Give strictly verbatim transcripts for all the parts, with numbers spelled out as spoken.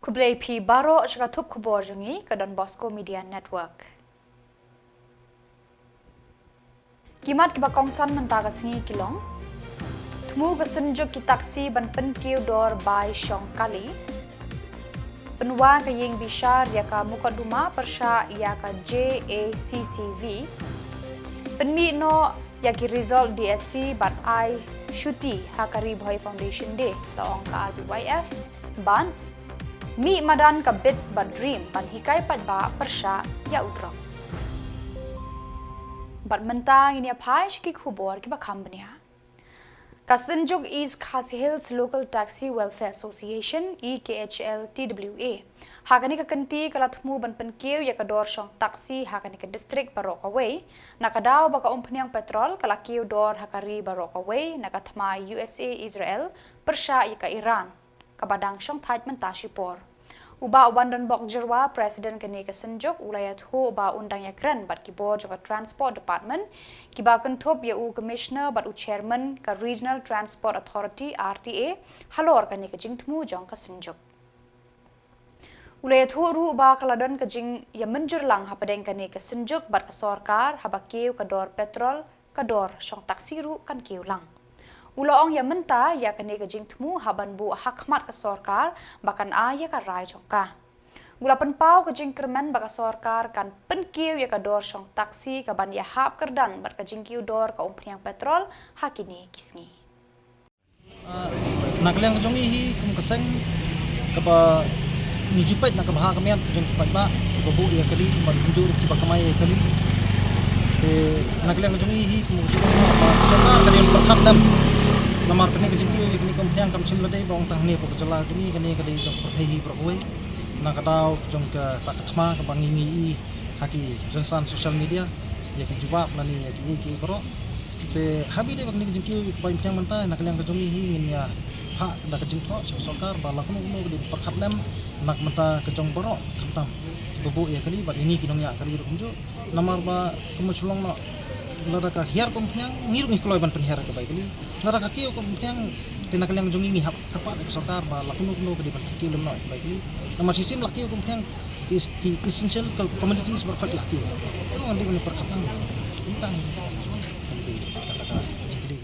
Khublei phi baroh sha ka thup khubor jong ngi ka Don Bosco Media Network. Ki mat kiba kongsan mynta ka sngi ki long: Thmu ka Synjuk ki taxi ban pynkiew dor bai shong kali. Pynwai ka ïing bishar ïa ka mukotduma pyrshah ïa ka J A C C V. Pynmih noh ïa ki result D S C bad ai shuti ha ka Ri Bhoi Foundation Day, la ong ka R B Y F. Bad mih madan ka Bits bad Dream ban hikai paidbah pyrshah ïa u drok. Bad mynta ngin ïa phai sha ki khubor kiba kham bniah. Ka Synjuk East Khasi Hills Local Taxi Welfare Association, E K H L T W A, ha kane ka kynti ka la thmu ban pynkiew ïa ka dor shong taxi ha kane ka district baroh kawei, na ka daw ba ka umphniang petrol ka la kiew dor ha ka ri baroh kawei na ka thma U S A Israel pyrshah ïa ka Iran, kaba dang shongthait mynta shipor. U Bah Wandonbok Jyrwa, President kane ka Synjuk, u la ïathuh ba un dang ïakren bad ki bor jong ka Transport Department, kiba kynthup ïa u Commissioner bad u Chairman ka Regional Transport Authority, R T A, halor kane ka jingthmu jong ka Synjuk. U la ïathuh ruh ba ka la don ka jingïamynjur lang hapdeng kane ka Synjuk bad ka sorkar, haba kiew ka dor petrol, ka dor shong taxi ruh kan kiew lang. U la ong ïa mynta ïa kane ka jingthmu hap ban buh ha khmat ka sorkar ba kan ai ïa ka rai jong ka. U la pynpaw ka jingkyrmen ba ka sorkar kan pynkiew ïa ka dor shong taxi kaban ïahap kyrdan bad ka jingkiew dor ka umphniang petrol ha kine ki sngi. Ah, na ka liang ka jong ngi hi kum ka seng kaba ngi ju peit na ka bha ka miat jong ki paidbah kiba buh ïa kali bad kumjuh kiba kamai ïa kali. Te na ka liang ka jong ngi hi kum ka seng ba ka sorkar ka dei ban pyrkhat lem. Namar kane ka jingkiew ïa kane ka umphniang kam shym la dei ba ong tang hangne hapoh ka jylla jong ngi, kane ka dei jong ka pyrthei hi baroh kawei. Na ka daw jong kata ka thma kaba ngi ngi i ha ki rynsan social media, ïa ki jubab lane ïa ki, ïa ki baroh. Te haba ïadei bad kane ka jingkiew ïa ka bai umphniang mynta, na ka liang ka jong ngi hi ngin ïa phah da ka jingthoh sha ka sorkar ba la kumno kumno ka dei ban pyrkhat lem na ka bynta ka jong baroh, khamtam kiba buh ïa kali bad ïa ngi ki nongñiah kali ruh kumjuh. Namar ba kumba shu long noh, lada ka hiar ka umphniang, ngi ruh ngi kloi ban pynhiar ïa ka bai kali. Lada ka kiew ka umphniang, te na ka liang jong ngi ngi hap kyrpad ïa ka sorkar ba la kumno kumno ka dei ban kiew lem noh ïa ka bai kali. Namar shisien la kiew ka umphniang, ki, ki essential commodities baroh ki la kiew. Te ngan dei ban pyrkhat lang. Tang kata ka jingkylli.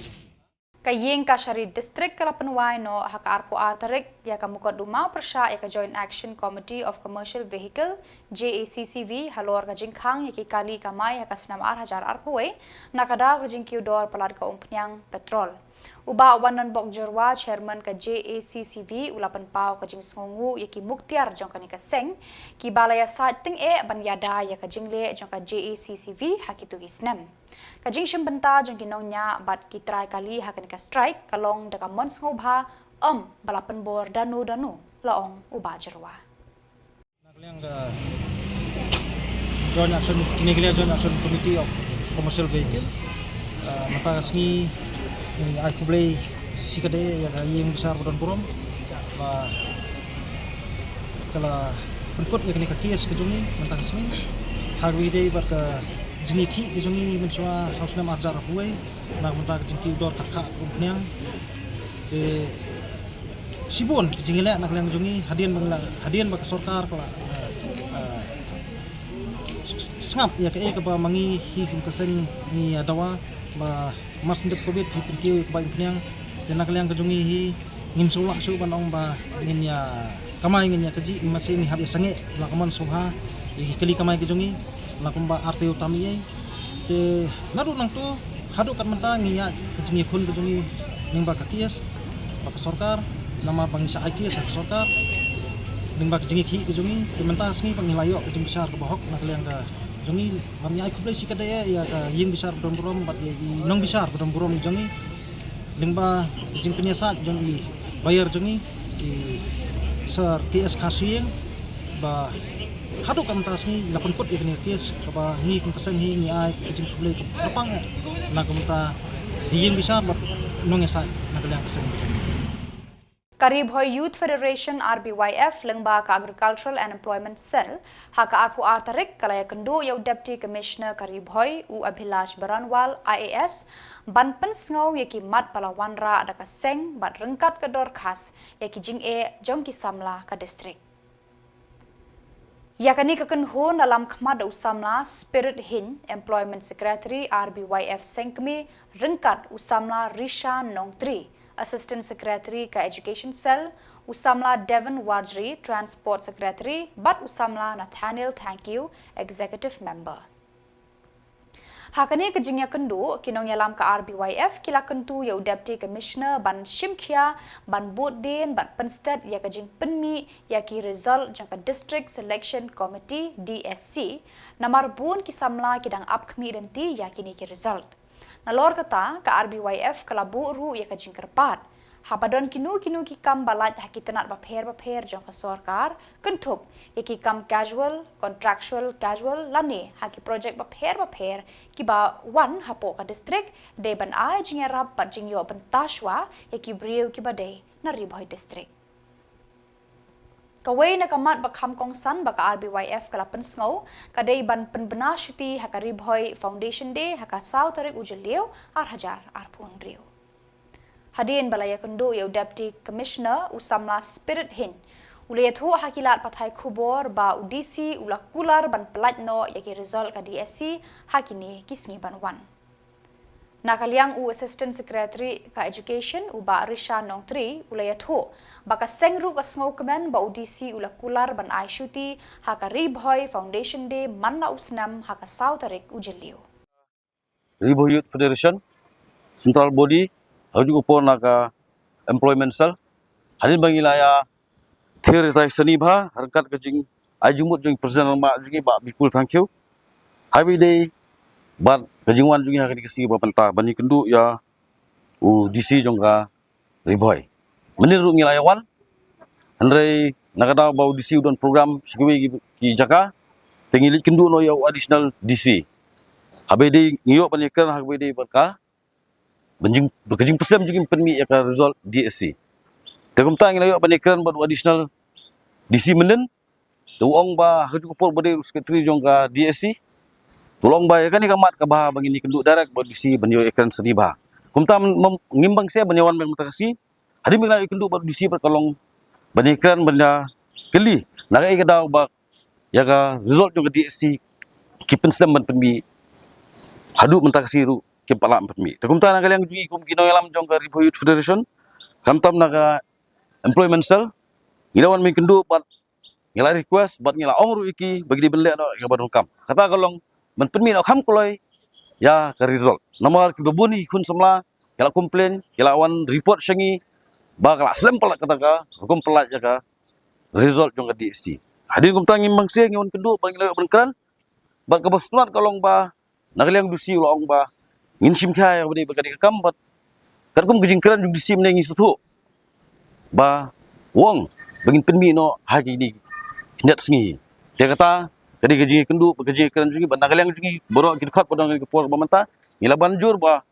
Ka Ïing Kashari District ka la pynwai noh ha ka arphew ar tarik ïa ka mukotduma pyrshah ïa ka Joint Action Committee of Commercial Vehicle, J A C C V, halor ka jingkhang ïa ki kali kamai ha ka snem ar hajar arphew wei, na ka daw ka jingkiew dor palat ka umphniang petrol. U Bah Wandonbok Jyrwa, Chairman ka J A C C V, u la pynpaw ka jingsngewnguh ïa ki muktiar jong kane ka seng, kiba la ïasaid tyngeh ban ïada ïa ka jingleh jong ka J A C C V ha kito ki snem. Ka jingshim bynta jong ki nongñiah bad ki trai kali ha kane ka strike ka long da ka mon sngewbha, ym ba la pynbor dano dano, la ong u Bah Jyrwa. Na ka liang ka Joint Action, kine ki liang Joint Action Committee of Commercial Vehicle. Ah, mynta ka sngi ngi ai khublei shikatdei ïa ka ïing bishar ba don burom ba ka la pynkut ïa kane ka case ka jong ngi mynta ka sngi. Ha kaba ïadei bad ka jingïakhih ka jong ngi mynshuwa ha u snem ar hajar arphew wei na ka bynta ka jingkiew dor khatkhah ka umphniang. Te shibun ki jingïaleh na ka liang jong ngi hadien ba la, hadien ba ka sorkar ka la, eh, eh, sngap ïa kaei kaba ma ngi hi kum ka seng ngi ïa dawa ba mar shen dep covid hi pynkiew ïa ka bai umphniang. Te na ka liang ka jong ngi hi ngim shu lah shuh ban ong ba ngin ïa kamai, ngin ïa kajih, ngim, mar shen ngi hap ïa sangeh la ka mon sngewbha ïa ki kali kamai ka jong ngi la kumba artei tam ei. Te naduh nangto haduh kat mynta ngi ïa ka jingïakhun ka jong ngi lyngba ka case bad ka sorkar, namar ba ngi sa ai case ha ka sorkar lyngba ka jingïakhih ka jong ngi. Te mynta ka sngi ba ngi la ïoh ka jingbishar kaba hok na ka liang ka jong ngi, ba ngi ai khublei shikatdei ïa ka ïing bishar ba don burom bad ïa i nongbishar ba don burom jong ngi lyngba ka jingpynïasaid jong i lawyer jong ngi, i Sir T S Kharshiing, ba haduh ka mynta ka sngi la pynkut ïa kane ka case kaba ngi kum ka seng hi ngi ai ka jingkhublei kyrpang eh na ka bynta ka ïing bishar bad nongïasaid na ka liang ka seng. Ka Ri Bhoi Youth Federation, R B Y F, lyngba ka Agricultural and Employment Cell, ha ka arphew ar tarik ka la ïakynduh ïa u Deputy Commissioner ka Ri Bhoi, u Abhilash Baranwal, I A S, ban pynsngew ïa ki mat ba la wanrah da ka seng bad ryngkat ka dorkhas ïa ki jingeh jong ki samla ka district. Ïa kane ka kynhun la lam khmat da u samla Spirit Hing, Employment Secretary R B Y F Sengkmie, ryngkat u samla Risha Nongtri, Assistant Secretary ka Education Cell, u samla Devon Warjri, Transport Secretary, bad u samla Nathaniel Thankew, Executive Member. Ha kane ka jingïakynduh, ki nongïalam ka R B Y F ki la kyntu ïa u Deputy Commissioner ban shim khia, ban bud dien, ban pynsted ïa ka jingpynmih ïa ki result jong ka District Selection Committee, D S C, namar bun ki samla ki dang ap khmih lynti ïa kine ki result. Nalor kata, ka R B Y F ka la buh ruh ïa ka jingkyrpad. Haba don kino kino ki kam ba lait ha ki tnat bapher bapher jong ka sorkar, kynthup ïa ki kam casual, contractual, casual, lane ha ki project bapher bapher kiba wan hapoh ka district, dei ban ai jingïarap bad jingïoh bynta shuwa ïa ki briew kiba dei na Ri Bhoi District. Kawei na ka mat ba kham kongsan ba ka R B Y F ka la pynsngew, ka dei ban pynbna shuti ha ka Ri Bhoi Foundation Day ha ka saw tarik u Jylliew, ar hajar arphew hynriew. Hadien ba la ïakynduh ïa u Deputy Commissioner, u samla Spirit Hing, u la ïathuh ha ki lad pathai khubor ba u D C u la kular ban pyllait noh ïa ki result ka D S C ha kine ki sngi ban wan. Na ka liang u Assistant Secretary ka Education, u Bah Risha Nongtri, u la ïathuh ba ka seng ruh ka sngewkmen ba u D C u la kular ban ai shuti ha ka Ri Bhoi Foundation Day man la u snem ha ka saw tarik u Jylliew. Ri Bhoi Youth Federation, Central Body, ha kajuh ka por na ka Employment Cell. Hadien ba ngi la ïa thir ïa tai sani bha, ryngkat ka jing, ai jingmut jong i President rangbah jong ngi Bah Bipul Thangkhiew. Haba ïadei bad ka jingwan jong ngi ha kane ka sngi ba mynta, ban ïakynduh ïa u D C jong ka Ri Bhoi. Mynnin ruh ngi la ïa wan. Hynrei na ka daw ba u D C u don program sha kiwei ki, ki jaka, te ngi leit kynduh noh ïa u Additional D C. Haba ïadei ngi ïoh ban ïakren ha kaba ïadei bad ka, ban jing, ka jingpynshlem jong ngi pynmih ïa ka result D S C. Te kumta ngi la ïoh ban ïakren bad u Additional D C mynnin, te u ong ba ha kajuh ka por ba dei u Secretary jong ka D S C, te u la ong ba ïa kane ka mat kaba, ba ngin ïakynduh direct bad u D C ban ïoh ïakren sani bha. Kumta mem, mem, ngim bang seh ban ïa wan mynta ka sngi. Hadien ba ngi la ïakynduh bad u D C bad ka long ban ïakren, ban ïakylli na kaei ka daw ba ïa ka result jong ka D S C ki pynslem ban pynmih, haduh mynta ka sngi ruh kim pat lah ban pynmih. Te kumta na ka liang jong ngi kum ki nongïalam jong ka Ri Bhoi Youth Federation, khamtam na ka Employment Cell, ngi la wan ban ïakynduh bad ngi la request bad ngi la ong ruh ïa ki ba ki dei ban leh noh ïa ka ban rukom. Kata ka long ban pynmih noh kham kloi ïa ka result. Namar kiba bun ki khun samla ki la complain, ki la wan report sha ngi ba ka la slem palat kata ka rukom, palat ïa ka result jong ka D S C. Hadien kumta ngim bang seh, ngi wan kynduh ba ngi la ïoh ban kren. Bad kaba sngewtynnat ka long ba na ka liang u D C u la ong ba ngin shim khia ïa kaba dei ba kane ka kam, bad katkum ka jingkren jong u D C mynne ngi sngewthuh ba u ong ba ngin pynmih noh ha kine ki khyndiat sngi. Te kata ka dei ka jingïakynduh bad ka jingïakren jong ngi, bad na ka liang jong ngi baroh ki dkhot ba don ha kane ka por ba mynta, ngi la ban jur ba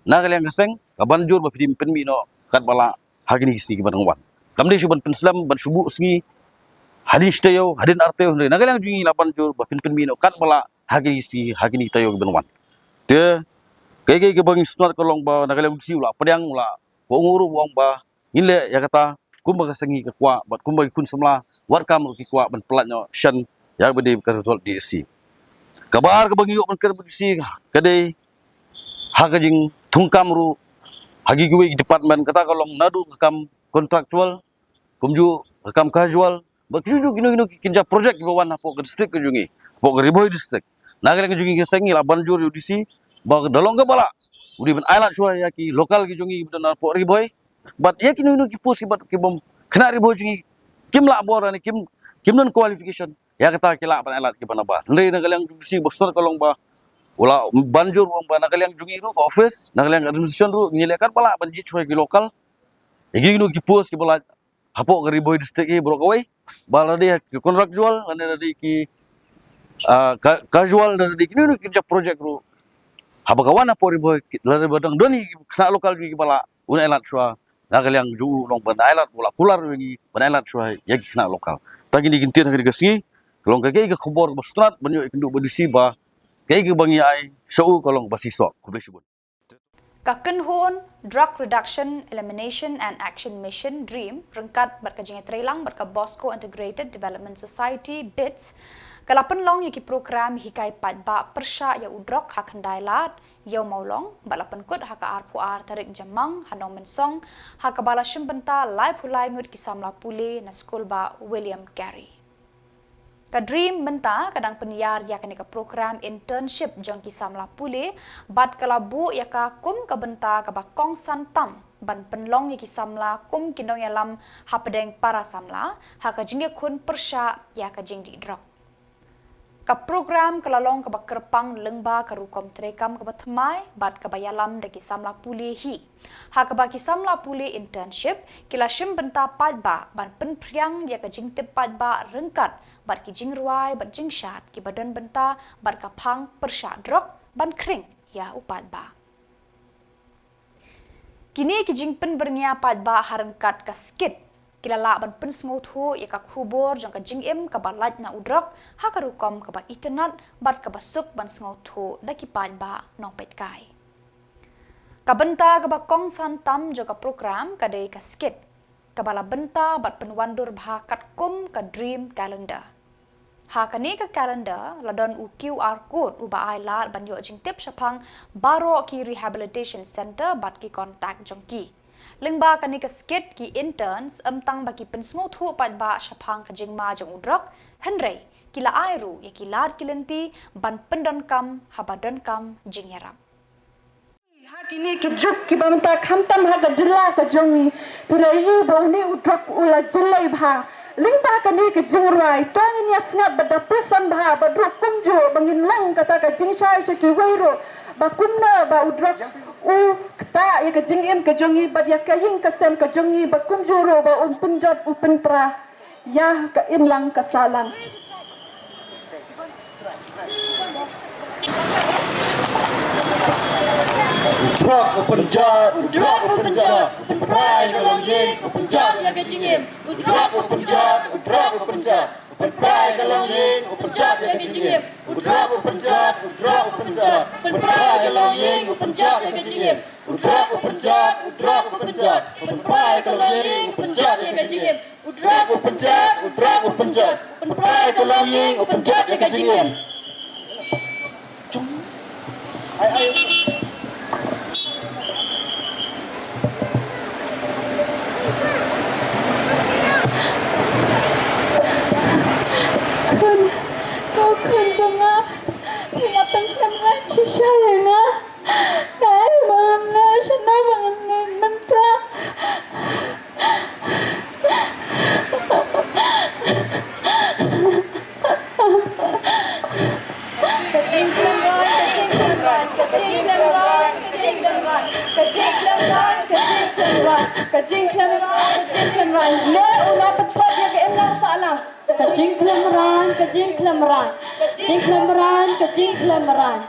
na ka liang ka seng ka ban jur ba phi dei ban pynmih noh katba lah ha kine ki sngi kiba dang wan. Kam dei shuh ban pynslem, ban shu buh sngi, hadien shi taïew, hadien ar taïew, hynrei na ka liang jong ngi la ban jur ba phin pynmih noh katba lah ha kine ki sngi, ha kine ki taïew kiban wan. Te kaei kaei kaba ngi sngewtynnat ka long ba na ka liang u D C u la pdiang, u la, u ong ruh, u ong ba ngin leh ïa kata kumba ka seng ngi ka kwah bad kumba ki khun samla wat kam ruh ki kwah ban pyllait noh shen ïa kaba dei ka result D S C. Kaba ar kaba ngi ïoh ban kren bad u D C ka dei ha ka jingthungkam ruh ha ki kiwei ki department, kata ka long naduh ka kam contractual, kumjuh ka kam casual, bad kumjuh kino kino ki kynja project kiba wan hapoh ka district ka jong ngi, hapoh ka Ri Bhoi District. Na ka liang ka jong ngi ka seng ngi la ban jur ïa u D C ba da long kaba lah u dei ban ailad shuwa ïa ki local ki jong ngi kiba don hapoh Ri Bhoi. Bad ïa kino kino ki post kiba, ki bym khynnah Ri Bhoi jong ngi kim lah bor ne kim, kim don qualification, ïa kata ki lah ban ailad kiba nabar. Hynrei na ka liang jong u D C ba sngewtynnat ka long ba u la ban jur, u ong ba na ka liang jong ngi ruh ka office, na ka liang ka administration ruh ngi leh katba lah ban jied shuwa ïa ki local, ïa kino kino ki post kiba lah hapoh ka Ri Bhoi District hi baroh kawei, ba lada dei ki contractual, lane lada dei ki, ah, ca-, casual, lada dei kino kino ki kynja project ruh, haba ka wan hapoh Ri Bhoi, lada ba dang don hi ki khynnah local jong ngi kiba lah, un ailad shuwa. Na ka liang jong u long ban ailad, u la kular ïa ngi ban ailad shuwa ïa ki khynnah local. Tang kine ki ktien ha kane ka sngi, ka long kaei kaei ka khubor ba sngewtynnat ban ïoh ïakynduh bad u D C ba kaei kaba ngi ai sha u ka long ba shisha. Khublei shibun. Ka Kynhun Drug Reduction, Elimination and Action Mission, DREAM, ryngkat bad ka jingïatreilang bad ka Bosco Integrated Development Society, BIDS, ka la pynlong ïa ki program hikai paidbah pyrshah ïa u drok ha Khyndailad, Ïew Mawlong, bad la pynkut ha ka arphew ar tarik Jymmang ha Nongmynsong, ha kaba la shim bynta laiphew lai ngut ki samla pule na skul bah William Carey. Ka DREAM mynta ka dang pynïar ïa kane ka program internship jong ki samla pule, bad ka la buh ïa ka kum ka bynta kaba kongsan tam ban pynlong ïa ki samla kum ki nongïalam hapdeng para samla ha ka jingïakhun pyrshah ïa ka jingdih drok. Ka program ka la long kaba kyrpang lyngba ka rukom treikam kaba thymmai bad kaba ïalam da ki samla pule hi. Ha kaba ki samla pule internship ki la shim bynta paidbah ban pynphriang ïa ka jingtip paidbah ryngkat bad ki jingrwai bad jingshad kiba don bynta bad ka phang pyrshah drok ban khring ïa u paidbah. Kine ki jingpynbyrngia paidbah ha ryngkat ka skit ki la lah ban pynsngewthuh ïa ka khubor jong ka jingim kaba lait na u drok ha ka rukom kaba itynnad bad kaba suk ban sngewthuh da ki paidbah nongpeitkai. Ka bynta kaba kongsan tam jong ka program ka dei ka skit kaba la bynta bad pynwandur bha katkum ka DREAM Calendar. Ha kane ka calendar la don u QR code uba ai lad ban ïoh jingtip shaphang baroh ki rehabilitation center bad ki contact jong ki. Lyngba kane ka skit, ki interns ym tang ba ki pynsngewthuh paidbah shaphang ka jingma jong u drok, hynrei ki la ai ruh ïa ki lad ki lynti ban pyndonkam haba donkam jingïarap. Ha kine ki juk kiba mynta khamtam ha ka jylla ka jong ngi, phi la ïohi ba une u drok u la jyllei bha. Lyngba kane ka jingrwai, to ngin ïa sngap bad da pyrshang bha bad ruh kumjuh ba ngin long kata ka jingshai sha kiwei ruh ba kumno ba u drok u ktah ïa ka jingim ka jong ngi bad ïa ka ïing ka sem ka jong ngi, ba kumjuh ruh ba un pynjot u pynpra ïa ka imlang ka sahlang. U drok u pynjot, u drok u pynjot, u pynpra ïa ka longïing, u pynjot ïa ka jingim. U drok u pynjot, u drok u pynjot, u pynpra ïa ka longïing, u pynjot ïa ka jingim. U drok u pynjot, u drok u pynjot, u pynpra ïa ka longïing, u pynjot ïa ka jingim. U drok u pynjot, u drok u pynjot, u pynpra ïa ka longïing, u pynjot ïa ka jingim. U drok u pynjot, u drok u pynjot, u pynpra ïa ka longïing, u pynjot ïa ka jingim. Ai, ai. Khun, ko khun jong nga, phi la pynkhlem lait shisha ïa nga. Nga ai ba ngan lait shano ba ngan lait mynta. Ka jingkhlem ran, ka jingkhlem ran, ka jingkhlem ran, ka jingkhlem ran, ka jingkhlem ran, ka jingkhlem ran, ka jingkhlem ran. Leh u nongpynthut ïa ka imlang sahlang. Ka jingkhlem ran, ka jingkhlem ran, ka jingkhlem ran, ka jingkhlem ran.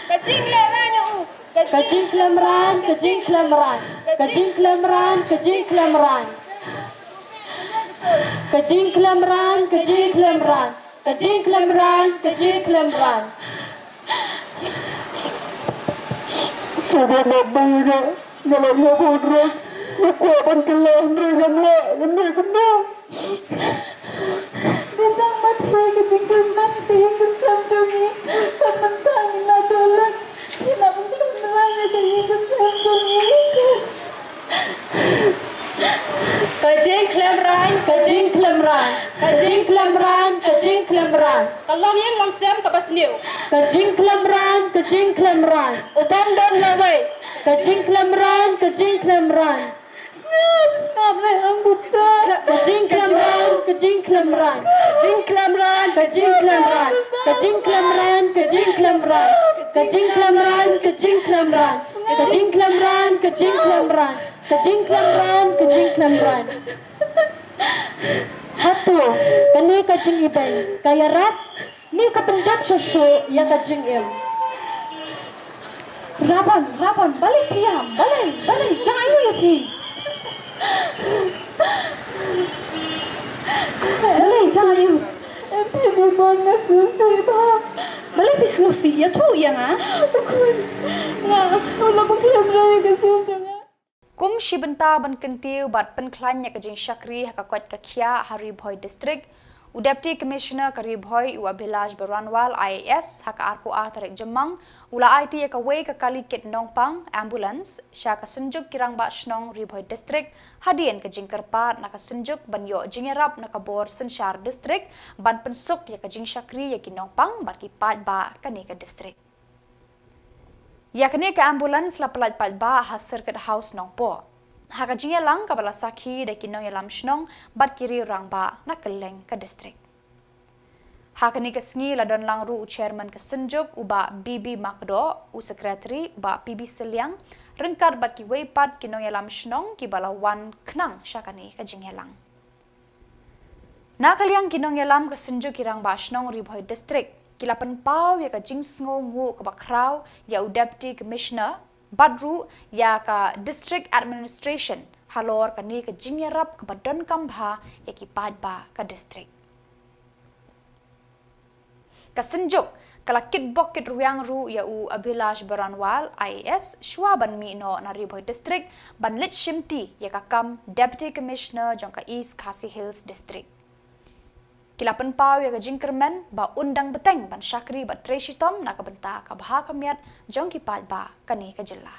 Ka jingleh ran ïa u. Ka jingkhlem ran, ka jingkhlem ran. Ka jingkhlem ran, ka jingkhlem ran. Ka jingkhlem ran, ka jingkhlem ran. Ka jingkhlem ran, ka jingkhlem ran. Sngewbha map ba ïa nga, nga la ïoh ba u drok. Nga kwah ban kylla hynrei ngam lah, ngam lah kumno. Dei tang ma phi ka jingkyrmen ka ïing ka sem jong ngi. Bad mynta ngi la doh lut. Phi la pynkhlem ran ïa ka ïing ka sem jong ngi. Ka jingkhlem ran, ka jingkhlem ran, ka jingkhlem ran, ka jingkhlem ran. Ka longïing longsem kaba sniew. Ka jingkhlem ran, ka jingkhlem ran. U bym don lawei. Ka jingkhlem ran, ka jingkhlem ran. Sngap, sngap, re ang buta. Ka jingkhlem ran, ka jingkhlem ran. Jingkhlem ran, ka jingkhlem ran. Ka jingkhlem ran, ka jingkhlem ran. Ka jingkhlem ran, ka jingkhlem ran. Ka jingkhlem ran, ka jingkhlem ran. Ka jingkhlem ran, ka jingkhlem ran. Hato kane ka jingibeiñ ka ïarap ne ka pynjot shuh shuh ïa ka jingim? Rabon, Rabon, balei phi ïam? Balei, balei, jia aïu ïa phi? Balei, jia aïu? Balei phi sngewsih ïathuh ïa nga? Nga, nga la bang khlem roi ka sim jong nga. Kum shi bynta ban kyntiew bad pynkhlaiñ ïa ka jingshakri ha ka koit ka khiah ha Ri Bhoi District, u Deputy Commissioner ka Ri Bhoi, u Abhilash Baranwal, I A S, ha ka arphew ar tarik Jymmang, u la aiti ïa kawei ka kali kit nongpang, ambulance, sha ka Synjuk ki Rangbah Shnong Ri Bhoi District, hadien ka jingkyrpad na ka Synjuk ban ïoh jingïarap na ka bor synshar district ban pynsuk ïa ka jingshakri ïa ki nongpang bad ki paidbah kane ka district. Ïa kane ka ambulance la pyllait paidbah ha Circuit House Nongpoh. Ha ka jingïalang kaba la sakhi da ki nongïalam shnong bad ki riew rangbah na kylleng ka district. Ha kane ka sngi la don lang ruh u chairman ka Synjuk, u Bah B B Makdoh, u secretary, u Bah P B Sylliang, ryngkat bad kiwei pat ki nongïalam shnong kiba la wan khnang sha kane ka jingïalang. Na ka liang ki nongïalam ka Synjuk ki Rangbah Shnong Ri Bhoi District, ki la pynpaw ïa ka jingsngewnguh kaba khraw ïa u Deputy Commissioner bad ruh ïa ka District Administration halor kane ka jingïarap kaba donkam bha ïa ki paidbah ka district. Ka Synjuk ka la kitbok kitrwiang ruh ïa u Abhilash Baranwal, I A S, shuwa ban mih noh na Ri Bhoi District ban leit shimti ïa ka kam Deputy Commissioner jong ka East Khasi Hills District. Ki la pynpaw ïa ka jingkyrmen ba un dang bteng ban shakri bad trei shitom na ka bynta ka bha ka miat jong ki paidbah kane ka jylla.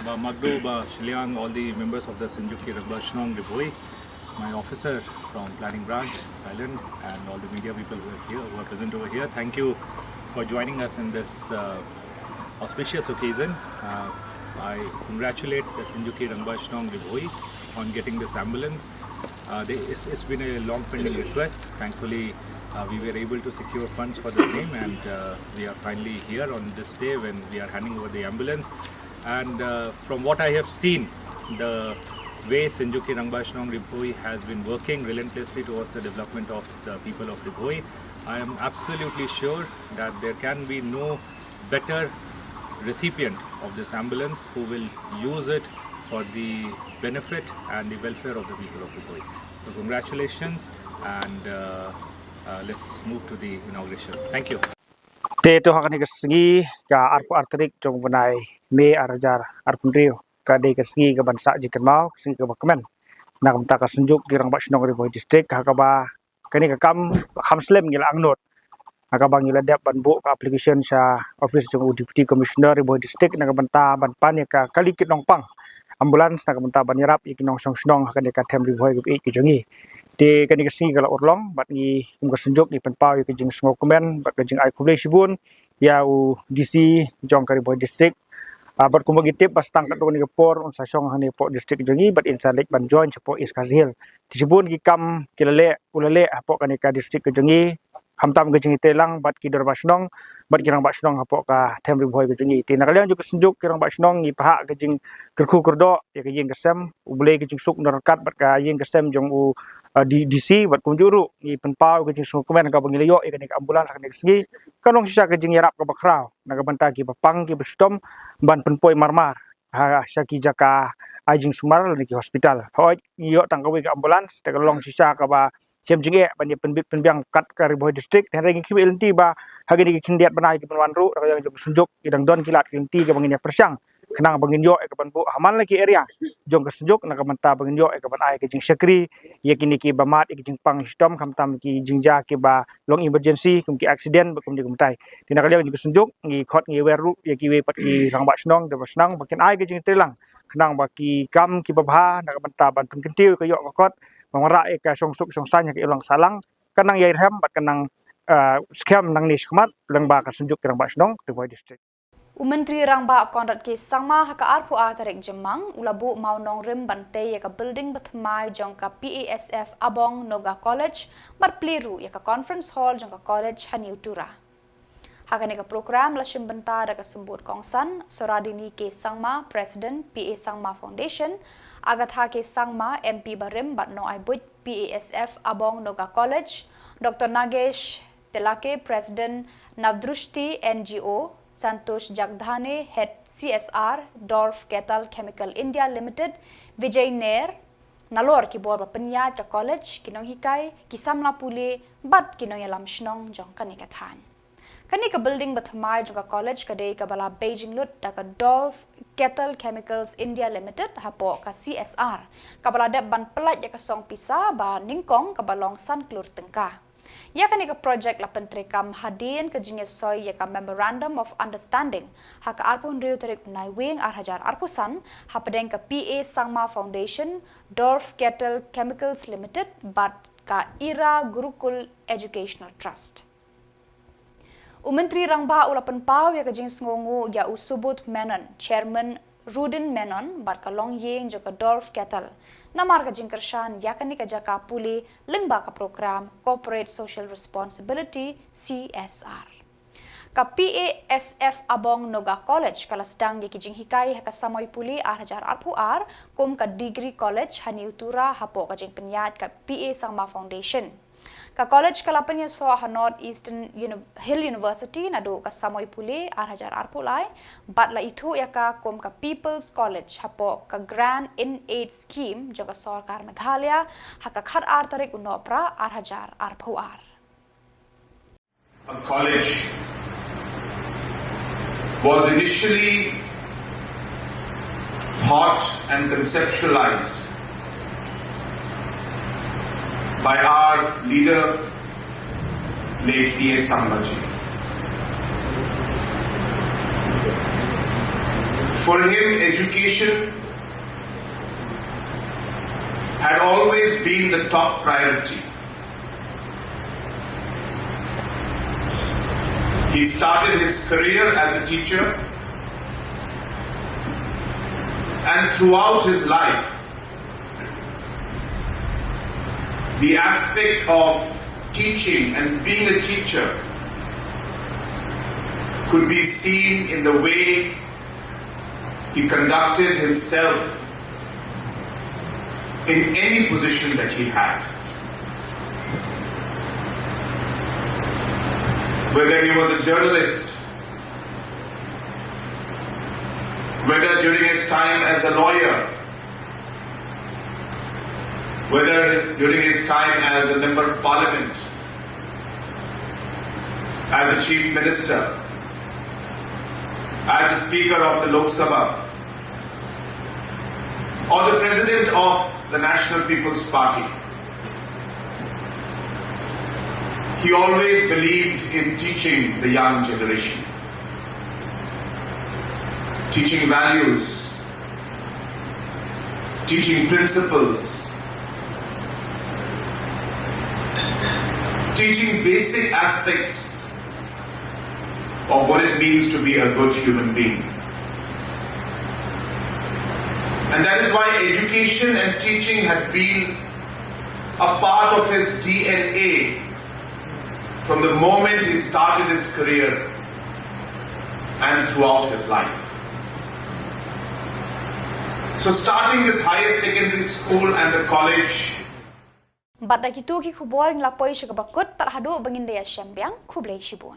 Bah Magdoh, Bah Shiliang, all the members of the Synjuk ki Rangbah Shnong Ri Bhoi, my officer from Planning Branch, Silent, and all the media people who are here, who are present over here. Thank you for joining us in this, uh, auspicious occasion. Uh, I congratulate the Synjuk ki Rangbah Shnong Ri Bhoi on getting this ambulance. Uh, they, it's, it's been a long pending request. Thankfully, uh, we were able to secure funds for the same, and, uh, we are finally here on this day when we are handing over the ambulance. And, uh, from what I have seen, the way Synjuk ki Rangbah Shnong Ri Bhoi has been working relentlessly towards the development of the people of Ri Bhoi, I am absolutely sure that there can be no better recipient of this ambulance who will use it for the benefit and the welfare of the people of Ri Bhoi. So congratulations, and, uh, uh, let's move to the inauguration. Thank you. Te to ha kane ka sngi ka arphew ar tarik jong u bnai May ar hajar arphew hynriew, ka dei ka sngi kaban sah jingkynmaw, ka sngi kaba kmen na ka bynta ka Synjuk ki Rangbah Shnong Ri Bhoi District, ha kaba kane ka kam kham slem ngi la angnud, ha kaba ngi la dep ban buh ka application sha office jong u Deputy Commissioner Ri Bhoi District na ka bynta ban pan ïa ka kali kit nongpang, ambulance, na ka bynta ban ïarap ïa ki nongshong shnong ha kane ka them Ri Bhoi kaba ïeit ka jong ngi. Te kane ka sngi ka la urlong bad ngi kum ka Synjuk ngi pynpaw ïa ka jingsngewkmen bad ka jingai khublei shibun ïa u D C jong ka Ri Bhoi District. Ah, bad kumba ngi tip ba tang katto katne ka por un sa shong hangne hapoh district jong ngi bad un sa leit ban join shapoh East Khasi Hills. Te shibun ki kam ki la leh, u la leh hapoh kane ka district ka jong ngi, khamtam ka jingïatreilang bad ki dorbar shnong bad ki rangbah shnong hapoh ka them Ri Bhoi ka jong ngi. Te na ka liang jong ka Synjuk ki rangbah shnong ngi phah ka jingkyrkhu kyrdoh ïa ka ïing ka sem, U Blei ka jingsuk un don ryngkat bad ka ïing ka sem jong u, uh, D-, D C, bad kumjuh ruh ngi pynpaw ka jingsngewkmen kaba ngi la ïoh ïa kane ka ambulance ha kane ka sngi. Kan long shisha ka jingïarap kaba khraw na ka bynta kiba pang kiba shitom ban pynpoi marmar ha sha ki jaka ai jingsumar lane ki hospital. Hooid, ngi ïoh tang kawei ka ambulance, te ka long shisha kaba shem jingeh ban ïa pynbit pynbiang kat ka Ri Bhoi District. Te hynrei ngi khmih lynti ba ha kine ki khyndiat bnai kiban wan ruh, na ka liang jong ka Synjuk ki dang don ki lad ki lynti kiba ngin ïa pyrshang khnang ba ngin ïoh ïa kaban buh ha man la ki area jong ka Synjuk, na ka bynta ba ngin ïoh ïa kaban ai ka jingshakri ïa kine kiba mad ïa ki jingpang shitom, khamtam ki jingjia kiba long emergency kum ki accident bad kumjuh kumtai. Te na ka liang jong ka Synjuk ngi khot ngi wer ruh ïa kiwei pat ki rangbah shnong, dorbar shnong ba kin ai ka jingtreilang khnang ba ki kam kiba bha na ka bynta ban pynkyntiew ka ïoh ka kot, ban wanrah ïa ka shongsuk shongsaiñ ha ka imlang sahlang, kan nang ïai rhem bad kan nang, ah, skhem nangne shakhmat lyngba ka Synjuk ki Rangbah Shnong Ri Bhoi District. U Myntri Rangbah Conrad K Sangma ha ka arphew ar tarik Jymmang u la buh mawnongrim ban tei ïa ka building bathymmai jong ka P A S F Abong Naga College bad plie ruh ïa ka conference hall jong ka college ha New Tura. Ha kane ka program la shim bynta da ka symbud kongsan Soradini K Sangma, President P A Sangma Foundation, Agatha K Sangma, M P barim bad nongai buit P A S F Abong Naga College, Doctor Nagesh Telake, President Navdrushti N G O, Santosh Jagdhane, Head C S R, Dorf Kettle Chemical India Limited, Vijay Nair, nalor ki bor ba pynïaid ka college, ki nonghikai, ki samla pule, bad ki nongïalam shnong jong kane ka thaiñ. Kane ka building ba thymmai jong ka college ka dei kaba la bei jinglut da ka Dorf Kettle Chemicals India Limited hapoh ka C S R, kaba la dep ban pyllait ïa ka song pisa ba nyngkong kaba long san klur tyngka. Ïa kane ka project la pyntreikam hadien ka jingïasoi ïa ka Memorandum of Understanding ha ka arphew hynriew tarik u Naiwieng ar hajar arphew san hapdeng ka P A Sangma Foundation, Dorf Kettle Chemicals Limited bad ka Ira Gurukul Educational Trust. U Myntri Rangbah u la pynpaw ïa ka jingsngewnguh ïa u Subodh Menon, Chairman Rudin Menon bad ka longïing jong ka Dorf Kettle namar ka jingkyrshan ïa kane ka jaka pule lyngba ka program Corporate Social Responsibility, C S R. Ka P A S F Abong Naga College ka la sdang ïa ki jinghikai ha ka samoi pule ar hajar arphew ar kum ka Degree College ha New Tura hapoh ka jingpynïaid ka P A Sangma Foundation. Ka college ka la pynïasoh ha North Eastern Uni-, Hill University naduh ka samoi pule ar hajar arphew lai bad la ithuh ïa ka kum ka People's College hapoh ka Grant in Aid Scheme jong ka sorkar Meghalaya ha ka khatar tarik u Nohprah ar hajar arphew ar. A college was initially thought and conceptualized by our leader, late P A Sangma ji. For him, education had always been the top priority. He started his career as a teacher, and throughout his life, the aspect of teaching and being a teacher could be seen in the way he conducted himself in any position that he had. Whether he was a journalist, whether during his time as a lawyer, whether during his time as a member of parliament, as a chief minister, as a speaker of the Lok Sabha, or the president of the National People's Party, he always believed in teaching the young generation, teaching values, teaching principles, teaching basic aspects of what it means to be a good human being. And that is why education and teaching had been a part of his D N A from the moment he started his career and throughout his life. So, starting his higher secondary school and the college. Bad da kito ki khubor ngi la poi sha kaba kut, tad haduh ba ngin da ïashem biang, khublei shibun.